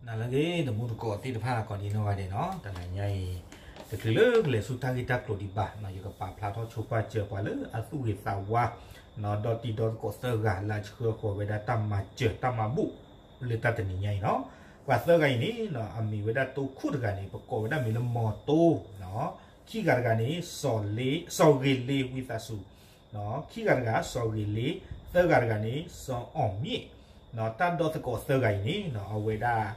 နၤလၢအဂ့ၤ တံၤသကိးသ့ၣ်တဖၣ် ကိးဒံနီၢ်ဂၤဒဲးနီၤ, တနံၤညါအံၤ တချုးလၢကလဲၤဆူတၢ်ဂ့ၢ်တၢ်ကျိၤဒံးဘၣ်နီၤ, ယကပာ်ဖျါထီၣ်ဆိပာ်စၢၤပှၤလၢအသူၣ်ဂ့ၤသးဝါနီၤ, ဒီတံၤဒီသကိးသၢဂၤ လၢအဆှၢဃီၤဝဲဒၣ်တၢ်မၤစၢၤတၢ်မၤဘူၣ် လၢတၢ်တနံၤညါအံၤနီၤ. ပှၤသၢဂၤအံၤန့ၣ်နီၤ အမံၤဝဲဒၣ်တိခိၣ်တဂၤန့ၣ် ပကိးဝဲဒၣ်မံၤလၢမီၤတိနီၤ, ခံဂၤတဂၤန့ၣ် စီၤဂ့ၤလ့ဝံသးစူၤ ခံဂၤတဂၤ စီၤဂ့ၤလ့, သၢဂၤတဂၤန့ၣ် စီၤအီၣ်မံၣ်, တၢ်ဒီသကိးသၢဂၤအံၤန့ၣ်နီၤ အဝဲဒၣ်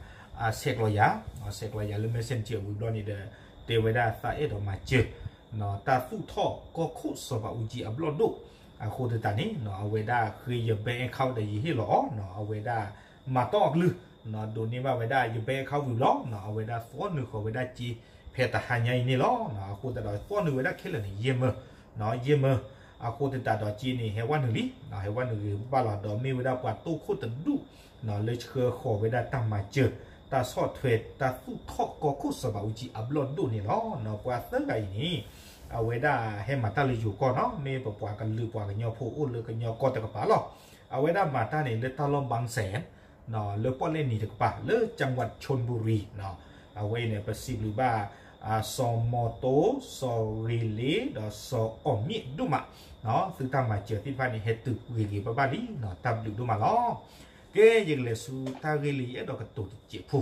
ဆဲးကျိးယၤ, ဆဲးကျိးယၤလၢ messenger ဝံၤဘျီန့ၣ်ဒီး တဲဝဲဒၣ်သးအဲၣ်ဒိးမၤစၢၤ တၢ်သူၣ်ထီၣ်ကီၢ်ခိၣ်စီၤဘးအူကၠံအဘျီၣ်ဒိၣ်, အဃိသတးန့ၣ် အဝဲဒၣ်ဃ့ယ bank account ဒီးယဟ့ၣ်လီၤအီၤ, အဝဲဒၣ်မၤတီၢ်အကလုၢ် ဒိးန့ၢ်ဘၣ်ဝဲဒၣ်ယ bank account ဝံၤလီၤ, အဝဲဒၣ်သီနုာ်ဃီၤဝဲဒၣ်စ့ ဖဲတဟါညါအံၤန့ၣ်လီၤ. အဃိသတးဒီးသီနုာ်ဝဲဒၣ်ခဲလၢာ်န့ၣ် ယဲၢ်မၢ, ယဲၢ်မၢ, အဃိသတးဒီးစ့န့ၣ် ဟဲဝဲနုာ်လံ, ဟဲဝဲနုာ်ဂ့ၤဘၣ်လီၤ, ဒီးမ့ၢ်ဝဲဒၣ်ပှၤတိခိၣ်တဒူၣ် လၢဆှၢဃီၤဝဲဒၣ်တၢ်မၤစၢၤ တၢ်ဆီၣ်ထွဲ တၢ်သူၣ်ထီၣ်ကီၢ်ခိၣ်စီၤဘးအူကၠံအဘျီၣ်ဒိၣ်န့ၣ်လီၤ. ပှၤသၢဂၤအံၤန့ၣ် အဝဲဒၣ်ဟဲမၤတၢ်လၢယိၤကီၢ်နီၤ, မ့ၢ်ပပှၤကလုာ်ပှၤကညီဖိအိၣ်လၢကညီကီၢ်တကပၤလီၤ. အဝဲဒၣ်မၤတၢ်န့ၣ် လၢတၢ်လီၢ် ဘၣ်စဲၣ် လၢပီၣ်လဲၣ်နံၤတကပၤ လၢ จังหวัดชลบุรี အဝဲအံၤန့ၣ် ပစံးဘျုးဘၣ် စီၤမီၤတိ, စီၤဂ့ၤလ့ ဒီးစီၤအီၣ်မံၣ်ဒိၣ်မး, သုတၢ်မၤစၢၤသ့ၣ်တဖၣ်န့ၣ် ဟဲတုၤဂ့ၤဂ့ၤဘၣ်ဘၣ်လံ, တၢ်ဘျုးဒိၣ်မးလီၤ. ကဲ ယကလဲၤဆူတၢ်ဂ့ၢ်လၢယအဲၣ်ဒိးကတိၤတစဲးဖိ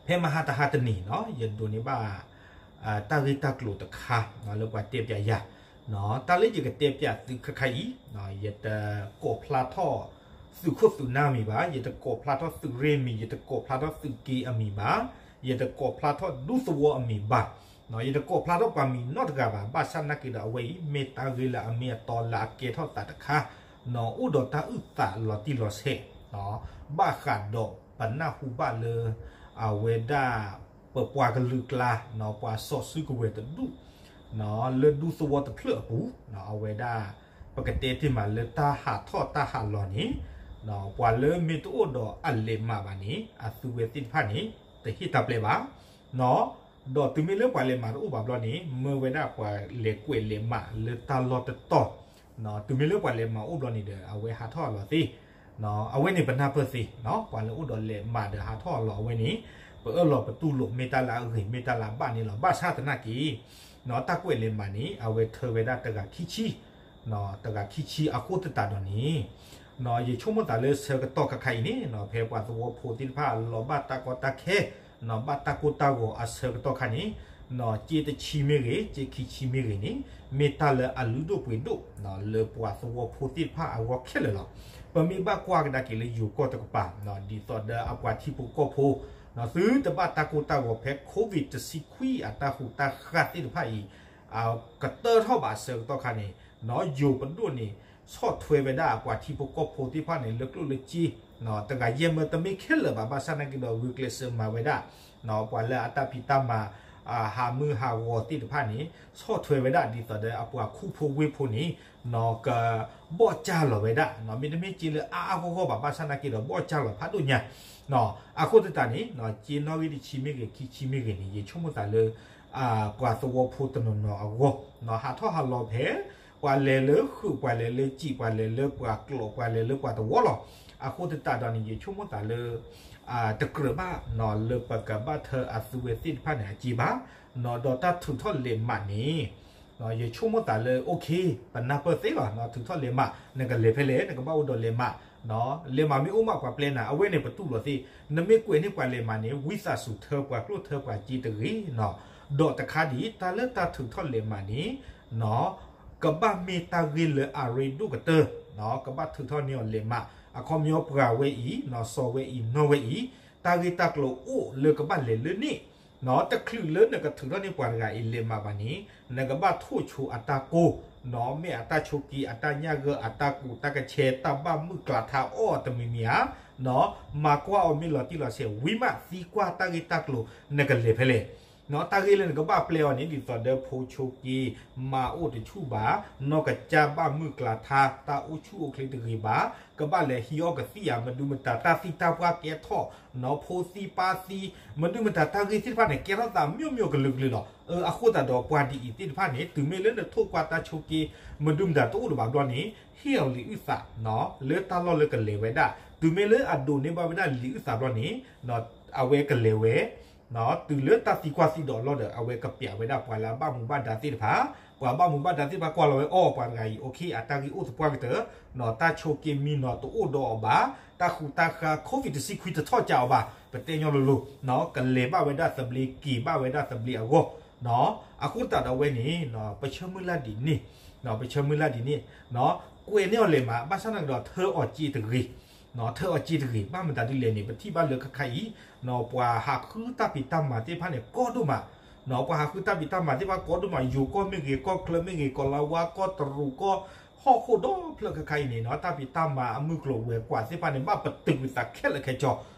ဖဲမဟါတဟါတနံၤနီၤ ယဒိးန့ၢ်ဘၣ် တၢ်ဂ့ၢ်တၢ်ကျိၤတခါ လၢပှၤတဲပၠးယၤ, တၢ်လၢယကတဲပၠးသုခဲခါအံၤ, ယတကိးဖျါထီၣ် သုးခိၣ်သုးနၢ်အမံၤဘၣ်, ယတကိးဖျါထီၣ်သုးရ့ၣ်အမံၤ, ယတကိးဖျါထီၣ်သုးက့အမံၤဘၣ်, ယတကိးဖျါထီၣ်ဒူသဝီအမံၤဘၣ်, ယတကိးဖျါထီၣ်ပှၤမံၤနီတဂၤဘၣ်, ဘၣ်ဆၣ်နာ်က့ဒီးအဝဲအံၤ မ့ၢ်တၢ်ဂ့ၢ်လၢအမ့ၢ်အတီလၢအကဲထီၣ်သးတခါ, အိၣ်ဒီးတၢ်အုၣ်သးလီၤတံၢ်လီၤဆဲး ဘၣ်ဃးဒီးပနၢ်ဟူဘၣ်လၢ အဝဲဒၣ် ပပှၤကလုာ်ကျါ ပှၤစီၤစုကဝဲၤတဒူၣ် လၢဒူသဝီတဖျၢၣ်အပူၤ အဝဲဒၣ် ပကတဲတ့ၢ်မးလၢတၢ်ဟးထီၣ်တၢ်ဟးလီၤန့ၣ် ပှၤလၢမ့ၢ်တအိၣ်ဒီးအလဲးမးဘၣ်န့ၣ် အသုဝဲသ့ၣ်တဖၣ်န့ၣ် တဟ့ၣ်တၢ်ပျဲဘၣ် ဒီးတုၤမ့ၢ်လၢပှၤလဲးမးတအိၣ်ဘၣ်ဘျီန့ၣ် မၢဝဲဒၣ်ပှၤလဲၤကွဲးလဲၤမးလၢတၢ်လီၢ်တတီၤ, တုၤမ့ၢ်လၢပှၤလဲၤမးအိၣ်ဘျီန့ၣ်ဒီး အဝဲဟးထီၣ်အလီၤသ့, အဝဲန့ၣ်ပနၢ်ပၢၢ်သ့, ပှၤလၢအိၣ်ဒီးလဲးမးဒီးဟးထီၣ်အလီၤအဝဲန့ၣ် ပအၢၣ်လီၤပတူၢ်လိာ် မ့ၢ်တၢ်လၢအဂ့ၤ မ့ၢ်တၢ်လၢအဘၣ်န့ၣ်လီၤ. ဘၣ်ဆၣ်သနာ်က့ တၢ်ကွဲးလဲၤမးန့ၣ် အဝဲထၢဝဲဒၣ်တဂၤခံဆံ တဂၤခံဆံအဃိသတးဒီးန့ၣ် ယဆိကမိၣ်သးလၢဆၢကတီၢ်ခါခါအံၤန့ၣ် ဖဲပှၤသဝီဖိသ့ၣ်တဖၣ်လီၤဘၣ်တၢ်ကီတၢ်ခဲ ဘၣ်တၢ်ကိၢ်တၢ်ဂီၤအဆၢကတီၢ်ခါန့ၣ် က့တဆံမ့ၢ်ဂ့ၤ က့ခံဆံမ့ၢ်ဂ့ၤန့ၣ် မ့ၢ်တၢ်လၢအလုၢ်ဒိၣ်ပှ့ၤဒိၣ် လၢပှၤသဝီဖိသ့ၣ်တဖၣ်အဂီၢ်ခဲလၢာ်လီၤ. ပမ့ၢ်ဘၣ်ကွၢ်ကဒါက့ၤလၢယိၤကီၢ်တကပၤ ဒ်သိးဒီးအပှၤထံဖိကီၢ်ဖိ သုတဘၣ်တၢ်ကိၢ်တၢ်ဂီၤဖဲ COVID တဆံခွံအတၢ်ဟူးတၢ်ဃာ်သ့ၣ်တဖၣ်အံၤ ကတၢၢ်ထီၣ်ဘၣ်အဆၢကတီၢ်ခါန့ၣ် ယိၤပဒိၣ်န့ၣ် ဆီၣ်ထွဲဝဲဒၣ်အပှၤထံဖိကီၢ်ဖိသ့ၣ်တဖၣ်န့ၣ် လၢကျိၣ်လၢစ့ တဂၤယဲၢ်မၢတမ့ၢ်ခဲလၢာ်ဘၣ် ဘၣ်ဆၣ်သနာ်က့ဒီး ဂုာ်ကျဲးစၢးမၤဝဲဒၣ် ပှၤလၢအတၢ်ဖံးတၢ်မၤ ဟးမုၢ်ဟးဂီၤသ့ၣ်တဖၣ်န့ၣ် ဆီၣ်ထွဲဝဲဒၣ်ဒ်သိးဒီးအပှၤခူဖိဝ့ၢ်ဖိန့ၣ် ကဘီၣ်ကၢ်လီၤဝဲဒၣ် မ့တမ့ၢ်စ့လၢအါအါဂီၢ်ဂီၢ်ဘၣ် ဘၣ်ဆၣ်သနာ်က့ဒီး ဘီၣ်ကၢ်လီၤဖးဒိၣ်ညါ အဃိသတးန့ၣ် စ့နီၣ်ဂံၢ်တဆံမ့ၢ်ဂ့ၤ ခံဆံမ့ၢ်ဂ့ၤန့ၣ် ယဆိကမိၣ်သးလၢ ပှၤသဝီဖိတနီၤနီၤအဂီၢ် ဟးထီၣ်ဟးလီၤဖဲ ပှၤလဲၤလၢဃုာ် ပှၤလဲၤလၢစံာ် ပှၤလဲၤလၢပှၤကျိာ် ပှၤလဲၤလၢပှၤသဝီလီၤ. အဃိသတးဒီးန့ၣ် ယဆိကမိၣ်သးလၢ တကြၢးဘၣ် လၢပကဘၣ်ထၢအသုဝဲသ့ၣ်တဖၣ်န့ၣ် အစ့ဘၣ် ဒီးတၢ်ထုးထီၣ်လဲးမးန့ၣ် ယဆိကမိၣ်သးလၢ okay ပနၢ်ပၢၢ်သ့လီၤ ထုးထီၣ်လဲးမး နကလဲၤဖဲလဲၣ် နကဘၣ်အိၣ်ဒီးလဲးမး လဲးမးမ့ၢ်အိၣ်မးပှၤပျဲနၤ အဝဲန့ၣ်ပတူၢ်လိာ်သ့ နမ့ၢ်ကွဲးန့ၢ်ပှၤလဲးမးန့ၣ် ဝံသးစူၤထၢပှၤကျိၣ်ထၢပှၤစ့တဂ့ၤနီၤ ဒီးတခါဒံး တၢ်လၢတၢ်ထုးထီၣ်လဲးမးန့ၣ် ကဘၣ်မ့ၢ်တၢ်ဂ့ၢ်လၢအရ့ဒိၣ်ကတၢၢ် ကဘၣ်ထုးထီၣ်န့ၢ်အီၤလဲးမး အခီပညီပှၤဝဲအံၤ စီၤဝဲအံၤ နီၢ်ဝဲအံၤ တၢ်ဂ့ၢ်တၢ်ကျိၤအိၣ်လၢကဘၣ်လဲၤလၢန့ၣ် တချုးလၢနကထုးထီၣ်န့ၢ်ပှၤတဂၤအံၤလဲးမးဘၣ်န့ၣ် နကဘၣ်ထိၣ်ဆိအတၢ်ကိၢ် မ့ၢ်အတၢ်ဆိးက့ အတၢ်ညၣ်ဂၢၢ် အတၢ်ကူးတၢ်ကဆဲ တၢ်ဘၣ်မုၢ်ကျးထါအီၣ်တမံၤမံၤဧါ မၤကွၢ်အီၤမ့ၢ်လီၤတံၢ်လီၤဆဲး ဝံၤမးသံကွၢ်တၢ်ဂ့ၢ်တၢ်ကျိၤ နကလဲၤဖဲလဲၣ် တၢ်ဂ့ၢ်လၢနကဘၣ်ပျဲအီၤန့ၣ် ဒ်သိးဒီးဖိဆိက့ မၤအိၣ်တဆူၣ်ဘၣ်, နီၢ်ကစၢ်ဘၣ်မုၢ်ကျါထါ တၢ်အိၣ်ဆူၣ်အိၣ်ချ့တဂ့ၤဘၣ်, ကဘၣ်လဲၤဟံးအီၣ်ကသံၣ်ဧါ, မဒုမတၤတၢ်သံတၢ်ပှၢ်ကဲထီၣ်, နီၢ်ဖိသံပၢ်သံ, မဒုမတၤတၢ်ဂ့ၢ်သ့ၣ်တဖၣ်န့ၣ် ကဲထီၣ်သးမိၢ်မိၢ်ကလုာ်ကလုာ်လီၤ. အဃိသတးဒီးပှၤဒ်အံၤသ့ၣ်တဖၣ်န့ၣ် တုၤမ့ၢ်လၢနထိၣ်ကွၢ်တၢ်ဆိက့ မဒုမတၤတအိၣ်လၢၤဘၣ်ဘျီန့ၣ် ဟ့ၣ်အီၤလံာ်အုၣ်သး လၢတၢ်လီၢ်လၢကလဲၤဝဲဒၣ်, တုၤမ့ၢ်လၢအဒိးန့ၢ်ဘၣ်ဝဲဒၣ်လံာ်အုၣ်သးဘျီန့ၣ် အဝဲကလဲၤဝဲ တုၤလၢတၢ်သံကွၢ်သံဒိးအလီၢ်ဒီး အဝဲကပျးဝဲဒၣ်ပှၤလၢအဘၣ်မူဘၣ်ဒါသ့ၣ်တဖၣ်, ပှၤဘၣ်မူဘၣ်ဒါသ့ၣ်တဖၣ်ကွၢ်လီၤဝဲအီၤ ပှၤတဂၤအံၤ okay အတၢ်ဂ့ၢ်အိၣ်သပှၢ်ကတၢၢ်, တၢ်ဆိက့မံနီၤတအိၣ်ဒီးအီၤဘၣ်, တၢ်ဃူတၢ်ဃါ COVID တဆံခွံတထီၣ်ကးအီၤဘၣ်, ပတဲညီလိၤလိၤ, ကလဲၤဘၣ်ဝဲဒၣ်သဘျ့ က့ၤဘၣ်ဝဲဒၣ်သဘျ့အဂီၢ်, အဃိသတးဒီးအဝဲန့ၣ် ပဆၢမုၢ်လၢ်ဒ်န့ၣ်, ပဆၢမုၢ်လၢ်ဒ်န့ၣ်, ကွဲးန့ၢ်အီၤလဲၤမး ဘၣ်ဆၣ်သနာ်က့ဒီး ထၢအီၤစ့တဂ့ၤ ထၢအီၤစ့တဂ့ၤ, ဘၣ်မတၤဒ်လဲၣ်န့ၣ် ပထံၣ်ဘၣ်လၢခဲခါအံၤ, ပှၤဟးဃုတၢ်ဖံးတၢ်မၤသ့ၣ်တဖၣ်န့ၣ် ကီဒိၣ်မး, ပှၤဟးဃုတၢ်ဖံးတၢ်မၤသ့ၣ်တဖၣ်ကီဒိၣ်မး, ယိၤကီၢ်မ့ၢ်ဂ့ၤ, ကီၢ်ချၢမ့ၢ်ဂ့ၤ, ကီၢ်လါဝါ, ကီၢ်တရူး, ကီၢ်ဟီၣ်ခိၣ်ဒီဖျၢၣ်ခဲခါအံၤန့ၣ် တၢ်ဖံးတၢ်မၤအမုၢ်ကျိၤဝဲၤကွာ်သ့ၣ်တဖၣ်န့ၣ် ဘၣ်ပတုာ်ကွံာ်သးခဲလၢာ်ခဲဆ့,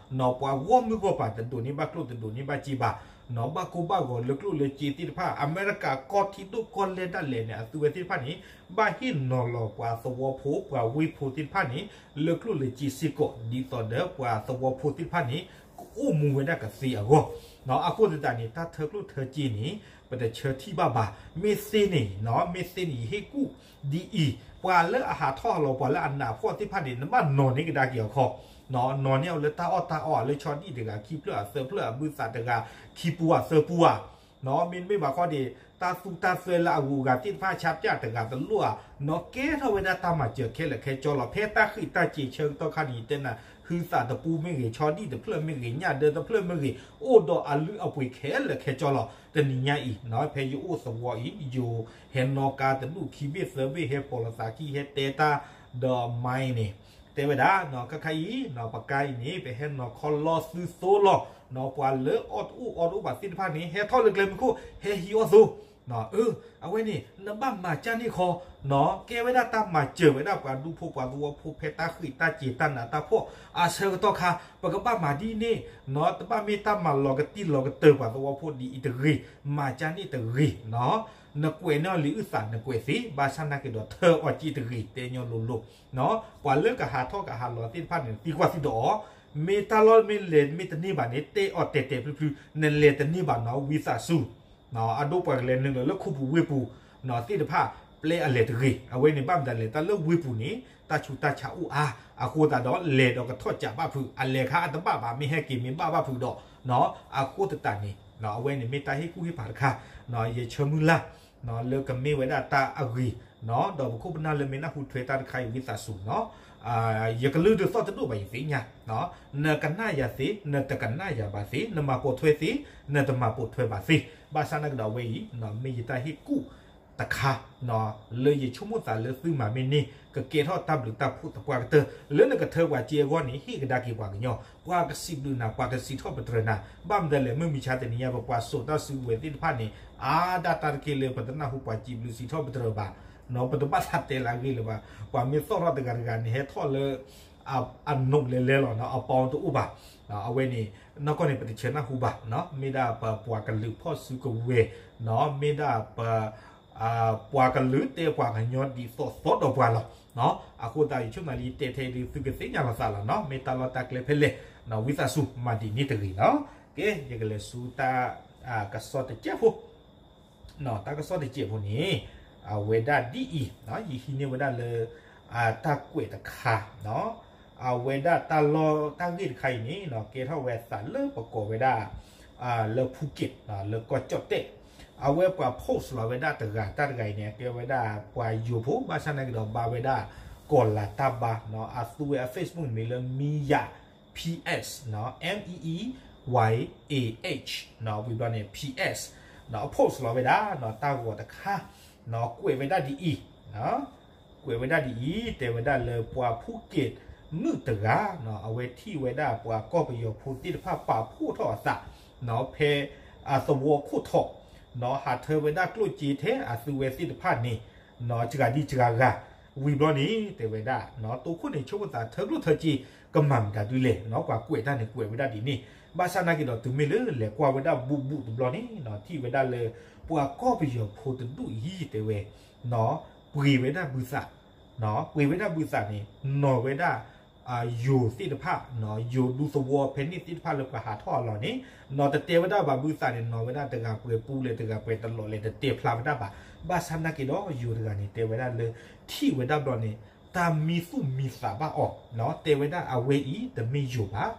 ပှၤဂီၢ်မုၢ်ဂီၢ်ပၤ တဒိးန့ၢ်ဘၣ်ကျိၣ်တဒိးန့ၢ်ဘၣ်စ့ဘၣ်, ဘၣ်ကိၢ်ဘၣ်ဂီၤလၢကျိၣ်လၢစ့သ့ၣ်တဖၣ်, အမဲရကၤကီၢ်ထံဒိၣ်ကီၢ်လဲၢ်ဒၣ်လဲာ်န့ၣ် အသုဝဲသ့ၣ်တဖၣ်န့ၣ် ဘၣ်ဟ့ၣ်နီၤလီၤပှၤသဝီဖိ ပှၤဝ့ၢ်ဖိသ့ၣ်တဖၣ်န့ၣ် လၢကျိၣ်လၢစ့စ့ၢ်ကီး ဒ်သိးဒီးပှၤသဝီဖိသ့ၣ်တဖၣ်န့ၣ် ကအိၣ်မူဝဲဒၣ်ကသ့အဂီၢ်, အဃိသတးန့ၣ် တၢ်ထၢကျိၣ်ထၢစ့န့ၣ် ပတဆၢထံၣ်ဘၣ်ဘၣ်, မ့ၢ်သ့န့ၣ်, မ့ၢ်သ့န့ၣ် ယဟ့ၣ်ကူၣ်ဒ်အံၤ, ပှၤလၢအဟးထီၣ်ဟးလီၤ ပှၤလၢအနးဖှီၣ်သ့ၣ်တဖၣ်န့ၣ် နဘၣ်နီၤန့ၢ်ကဒါက့ၤအခီ နီၤန့ၢ်အီၤလၢတၢ်အီၣ်တၢ်အီဧါ, လၢဆီဒံၣ်တဂၤခံဖျၢၣ်ဧါသၢဖျၢၣ်ဧါ, ဘုသးတဂၤခံပူၤဧါသၢပူၤဧါ, မ့တမ့ၢ်ဘၣ်ခီဒံး တၢ်သူတၢ်စွဲလၢအဂုၤအဂၤသ့ၣ်တဖၣ် ဆၢပၠၣ်တဂၤတလိၣ်ဧါ, နီၤကဲထီၣ်ဝဲဒၣ်တၢ်မၤစၢၤခဲလၢာ်ခဲဆ့လီၤ. ဖဲတၢ်ဃံးတၢ်စ့ၤဆၢကတီၢ်ခါန့ၣ် ယတဲနၤ ဟုသးတပူၤမ့ၢ်ဂ့ၤ, ဆီဒံၣ်တဖျၢၣ်မ့ၢ်ဂ့ၤ, ညၣ်ဒၢတဖျၢၣ်မ့ၢ်ဂ့ၤ, အိၣ်ဒီးအလုၢ်အပှ့ၤခဲလၢာ်ခဲဆ့လီၤ. တနံၤညါအံၤ ဖဲယအိၣ်သဝီအံၤ ယိၤဟဲနီၣ်ကါတဒူၣ်ခံဘ့ၣ်သၢဘ့ၣ် ဟဲပိာ်လိာ်သးခံ ဟဲတဲတၢ်ဒီးမါအံၤန့ၣ် တဲဝဲဒၣ် ခဲခါအံၤ ပကါအံၤန့ၣ် ပဟဲနီၤခီလီသုသိလီၤ. ပှၤလၢအီၣ်တအိၣ်အီတအိၣ်ဘၣ်သ့ၣ်တဖၣ်န့ၣ် ဟဲထီၣ်လၢကျဲမုၢ်ခိၣ် ဟဲဟံးအီၣ်သိ, အဝဲန့ၣ် နဘၣ်မၤကၢ်န့ၢ်ခီ, ကဲဝဲဒၣ်တၢ်မၤစၢၤဝဲဒၣ်ပှၤဒူဖိပှၤသဝီဖိ ဖဲတၢ်ဃံးတၢ်စ့ၤတၢ်နးတၢ်ဖှီၣ်အဆၢကတီၢ်ခါ ပကဘၣ်မၤဒ်န့ၣ်, တဘၣ်မ့ၢ်တၢ်မၤလီၤကတံၢ်လီၤကတၢၢ်ပှၤသဝီဖိဒ်အံၤတဂ့ၤ, မၤကၢ်န့ၢ်တဂ့ၤ, နကွဲးန့ၢ်အီၤလံာ်အုၣ်သးနကွဲးသ့, ဘၣ်ဆၣ်နာ်က့ၤဒီးထၢအီၤစ့တဂ့ၤ တဲညီလိၤလိၤ, ပှၤလၢကဟးထီၣ်ကဟးလီၤသ့ၣ်တဖၣ်န့ၣ် သံကွၢ်သံဒိးအီၤ, မ့ၢ်တၢ်လီၢ်မ့ၢ်လဲၤမ့ၢ်တန့ၢ်ဘၣ်န့ၣ် တဲအီၤတဲာ်တဲာ်ဖျုဖျု, နလဲၤတန့ၢ်ဘၣ်နီၤ ဝံသးစူၤ အဒိပှၤကလဲၤနုာ်လီၤလၢခိပူၤဝ့ၢ်ပူၤသ့ၣ်တဖၣ် ပျဲအလဲၤတဂ့ၤ, အဝဲန့ၣ်ဘၣ်မတၤလဲၣ် တၢ်လၢဝ့ၢ်ပူၤန့ၣ် တၢ်ဆူးတၢ်ဆါအိၣ်အါ, အဃိသတးဒီးလဲၤဒီးကထီၣ်ကးဘၣ်ဖုး, အလဲၤခါအတဘၣ်ဘၣ် မ့ၢ်ဟဲက့ၤမ့ၢ်ဘၣ်ဘၣ်ဖုးဒီး, အဃိသတးန့ၣ် အဝဲန့ၣ်မ့ၢ်တၢ်ဟ့ၣ်ကူၣ်ဟ့ၣ်ဖးတခါ, ယဆၢမုၢ်လၢ် လၢကမ့ၢ်ဝဲဒၣ်တၢ်အဂ့ၤ, ဒီးပခိၣ်ပနၢ်လၢမ့ၢ်နၢ်ဟူထွဲတၢ်တခါအံၤ ဝံသးစူၤနီၤ, ယကလုၢ်ဒုးသီၣ်တဒိၣ်ဘၣ်ယသ့ၣ်ညါ, နကနၣ်ယၤသ့, နတကနၣ်ယၤဘၣ်သ့, နမၤပိာ်ထွဲသ့, နတမၤပိာ်ထွဲဘၣ်သ့, ဘၣ်ဆၣ်နာ်က့ၤဒီးအဝဲအံၤ မ့ၢ်ယတၢ်ဟ့ၣ်ကူၣ်တခါ လၢယဆိကမိၣ်သးလၢသုမၤမ့ၢ်န့ၢ် ကကဲထီၣ်တၢ်ဘျုးတၢ်ဖှိၣ်သပှၢ်ကတၢၢ်, လၢနကထၢပှၤစ့အဂီၢ်န့ၣ် ဟ့ၣ်ကဒါက့ၤပှၤကညီ, ပှၤကစံးဘျုးနၤ ပှၤကစံးထီၣ်ပတြၢၤနၤ, ဘၣ်မတၤလဲၣ် မုၢ်မဆါတနံၤညါ ပပှၤစိာ်တၢ်စုကဝဲၤသ့ၣ်တဖၣ်န့ၣ် အါဒၣ်တၢ်တက့ၢ်လၢပတနၢ်ဟူပှၤစံးဘျုးစံးထီၣ်ပတြၢၤဘၣ်, ပတဘၣ်သးတဲလၢအဂ့ၢ်လၢၤဘၣ်, ပှၤမ့ၢ်သီၣ်ထီၣ်တဂၤတဂၤန့ၣ် ဟဲထီၣ်လၢ အနိးလဲၤလဲၤလီၤနီၤ, အပီတအိၣ်ဘၣ်, အဝဲန့ၣ် နီၢ်ကီၢ်န့ၣ် ပတဆၢနၢ်ဟူဘၣ်, မ့ၢ်ဒၣ်ပပှၤကလုာ်ဖီၣ်စုကဝဲၤ, မ့ၢ်ဒၣ်ပ ပှၤကလုာ်တဲပှၤကညီဒ်သိးသိးဒီးပှၤလီၤ. အဃိသတး ယဆိကမိၣ်လၢယတဲထဲအံၤဒုး သုကသ့ၣ်ညါလီၤသးလီၤနီၤ, မ့ၢ်တၢ်လီၢ်တၢ်ကျဲဖဲလဲၣ်, ဝံသးစူၤမၤဒ်န့ၣ်တဂ့ၤနီၤ. ကဲ ယကလဲၤဆူတၢ် ကစီၣ်တစဲးဖိ တၢ်ကစီၣ်တစဲးဖိန့ၣ် အဝဲဒၣ်ဒ်အံၤ, ယဟံးန့ၢ်ဝဲဒၣ်လၢ တၢ်ကွဲးတခါ, အဝဲဒၣ်တၢ်လီၢ်တၢ်ဂ့ၢ်တခါအံၤန့ၣ် ကဲထီၣ်ဝဲသးလၢပကိးဝဲဒၣ် လၢဖူက့း လၢကီၢ်ကၠီၣ်တဲၣ်, အဝဲပှၤ post လီၤဝဲဒၣ်တဂၤ တၢ်တဂၤအံၤန့ၣ် ကဲဝဲဒၣ်ပှၤယိၤဖိ ဘၣ်ဆၣ်နာ်က့ၤဒီးဘါဝဲဒၣ် ကီၤလၤတၢ်ဘါ, အသူဝဲအ Facebook န့ၣ်မ့ၢ်လၢ မံယး P S, M E E Y A H, ဝံၤဘျီန့ၣ် P S, အ post လီၤဝဲဒၣ် တၢ်ဂီၤတခါ, ကွဲးဝဲဒၣ်ဒ်အံၤ ကွဲးဝဲဒၣ်ဒ်အံၤ တဲဝဲဒၣ်လၢပှၤဖူက့းမုၣ်တဂၤ အဝဲထံၣ်ဝဲဒၣ်ပှၤကီၢ်ပယီၤဖိသ့ၣ်တဖၣ်ပာ်ဖှိၣ်ထီၣ်အသး ဖဲအသဝီခိၣ်ထီၣ် ဟးထၢဝဲဒၣ်ကျိၣ်စ့ထဲအသုဝဲသ့ၣ်တဖၣ်န့ၣ် စှၤဒံစှၤဂၤ ဝံၤဘျီန့ၣ် တဲဝဲဒၣ် တိခိၣ်န့ၣ်ဆိကမိၣ်သးထၢကျိၣ်ထၢစ့ ကမၤမတၤဒုလဲၣ် ပှၤကွဲးတၢ်န့ၣ်ကွဲးဝဲဒၣ်ဒ်န့ၣ် ဘၣ်ဆၣ်နာ်က့ဒီးတုၤမ့ၢ်လၢလဲၤကွၢ်ဝဲဒၣ်ဘူးဘူးတဘျီန့ၣ် ထံၣ်ဝဲဒၣ်လၢ ပှၤကီၢ်ပယီၤဖိတဒူၣ်အံၤ တဲဝဲ ပှ့ၤဝဲဒၣ်ဘုသး ပှ့ၤဝဲဒၣ်ဘုသးန့ၣ် နီၤဝဲဒၣ် ယိၤသ့ၣ်တဖၣ် ယိၤဒူသဝီဖဲန့ၣ်သ့ၣ်တဖၣ်လၢပှၤဟးထီၣ်အလီၢ်န့ၣ် နီၤတတဲဝဲဒၣ်ဘၣ်ဘုသးန့ၣ် နီၤဝဲဒၣ်တဂၤပှဲၤပူလဲၣ် တဂၤပှဲၤတလီးလဲၣ် တတဲဖျါဝဲဒၣ်ဘၣ်. ဘၣ်ဆၣ်နာ်က့ဒီးယိၤတဂၤန့ၣ် တဲဝဲဒၣ်လၢ ထံၣ်ဝဲဒၣ်ဘျီန့ၣ် တၢ်မံသူၣ်မံသးဘၣ်အီၤ တဲဝဲဒၣ်အဝဲအံၤ တမ့ၢ်ယိၤဘၣ်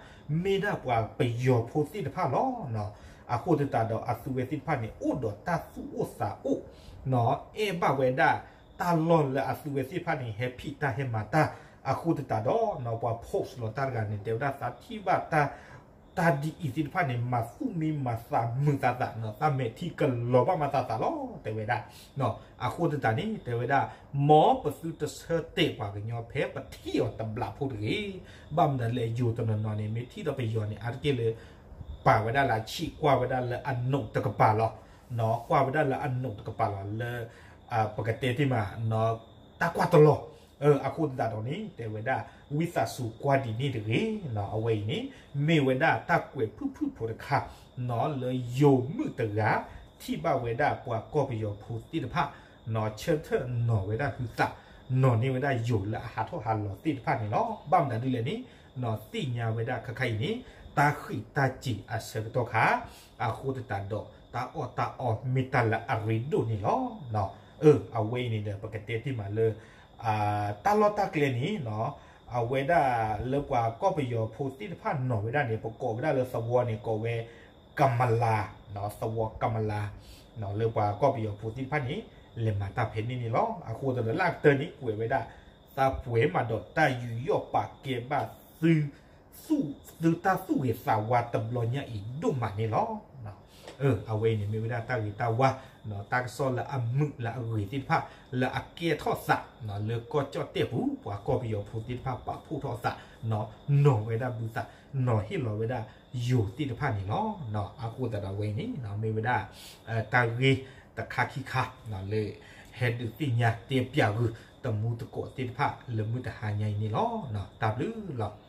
မ့ၢ်ဒၣ်ပှၤပယီၤဖိသ့ၣ်တဖၣ်လီၤ. အဃိသတးဒီးအသုဝဲသ့ၣ်တဖၣ်န့ၣ် အိၣ်ဒီးတၢ်သူၣ်အိၣ်သးအိၣ် အဲၣ်ဘၣ်ဝဲဒၣ် တၢ်လီၢ်လၢအသုဝဲသ့ၣ်တဖၣ်န့ၣ် ဟဲဖံးတၢ်ဟဲမၤတၢ် အဃိသတးဒီး ပှၤ post လီၤတၢ်တဂၤန့ၣ် တဲဝဲဒၣ်သးထံၣ်ဘၣ်တၢ် တၢ်ဒ်အံၤသ့ၣ်တဖၣ်န့ၣ် မၤသူၣ်မံမၤသးမုာ်သးသး သးမဲာ်ထံကလီၤဘၣ်မၤသးသးလီၤ တဲဝဲဒၣ်. အဃိသတးန့ၣ် တဲဝဲဒၣ် မ်ပသုတဆၢတဲာ်ပှၤကညီဖဲပထံၣ်အီၤတဘျီဖိတဂ့ၤ. ဘၣ်မနုၤလဲၣ် ယိၤတနီၤနီၤန့ၣ် မ့ၢ်ထံၣ်ဒီးပယီၤန့ၣ် အါတက့ၢ်လၢ ပာ်ဝဲဒၣ်လၢအဆံး ကွၢ်ဝဲဒၣ်လၢအနိးတကပၤလီၤ. ကွၢ်ဝဲဒၣ်လၢအနိးတကပၤလီၤ လၢ ပကတဲတ့ၢ်မး တၢ်ကွၢ်တလီၤ. အဃိသတးဒီးန့ၣ် တဲဝဲဒၣ် ဝံသးစူၤကွၢ်ဒ်န့ၣ်တဂ့ၤ. အဝဲအံၤန့ၣ် မ့ၢ်ဝဲဒၣ်တၢ်ကွဲးဖုၣ်ဖုၣ်ဖိတခါ လၢယိၤမုၣ်တဂၤ ထံၣ်ဘၣ်ဝဲဒၣ်ပှၤကီၢ်ပယီၤဖိသ့ၣ်တဖၣ် ဆၢထၢၣ်နီၤဝဲဒၣ်ဟုသး နီၤန့ၢ်ဝဲဒၣ်ယိၤလၢအဟးထီၣ်ဟးလီၤသ့ၣ်တဖၣ်န့ၣ်လီၤ. ဘၣ်မနုၤဒ်လဲၣ်န့ၣ် သ့ၣ်ညါဝဲဒၣ်ခါခါအံၤန့ၣ် တၢ်ဃံးတၢ်စ့ၤအဆၢကတီၢ်ခါ အဃိသတးဒီး တၢ်အီၣ်တၢ်အီမ့ၢ်တၢ်လၢအရ့ဒိၣ်န့ၣ်လီၤ. အဝဲအံၤန့ၣ်ဒီး ပကတဲတ့ၢ်မးလၢ တၢ်လီၢ်တၢ်ကျဲန့ၣ် အဝဲဒၣ်လၢပှၤကီၢ်ပယီၤဖိသ့ၣ်တဖၣ်နီၤဝဲဒၣ်န့ၣ် ပကိးဝဲဒၣ်လၢသဝီန့ၣ် ကိးဝဲ ကမလၤ သဝီကမလၤ လၢပှၤကီၢ်ပယီၤဖိသ့ၣ်တဖၣ်န့ၣ် လဲၤမၤတၢ်ဖဲန့ၣ်န့ၣ်လီၤ. အဃိသတးဒီးလၢအကတၢၢ်န့ၣ် ကွဲးဝဲဒၣ် သးပှဲၤမးဒီးတၢ်ယူးယီၣ်ပာ်ကဲဘၣ်သု သုတၢ်သူၣ်ဂ့ၤသးဝါတဘျီညါအံၤဒိၣ်မးန့ၣ်လီၤ. အဝဲအံၤန့ၣ် မ့ၢ်ဝဲဒၣ်တၢ်ဂ့ၤတၢ်ဝါ တၢ်ကစီၣ်လၢအမုာ်လၢအဂ့ၤသ့ၣ်တဖၣ် လၢအကဲထီၣ်သး လၢကီၢ်ကၠီၣ်တဲၣ်ပူၤ ပှၤကီၢ်ပယီၤဖိသ့ၣ်တဖၣ်ပာ်ဖှိၣ်ထီၣ်သး နီၤဝဲဒၣ်ဘုသး နီၤဟ့ၣ်လီၤဝဲဒၣ်ယိၤသ့ၣ်တဖၣ်န့ၣ်လီၤ. အဃိသတးဒီးအဝဲအံၤန့ၣ် မ့ၢ်ဝဲဒၣ် တၢ်ဂ့ၢ်တခါခံခါ လၢ ဟဲဒုးသ့ၣ်ညါတဲပၠးဂုာ် တမူတကိးသ့ၣ်တဖၣ် လၢမုၢ်တဟါညါအံၤန့ၣ်လီၤ. တၢ်ဘျုးလီၤ.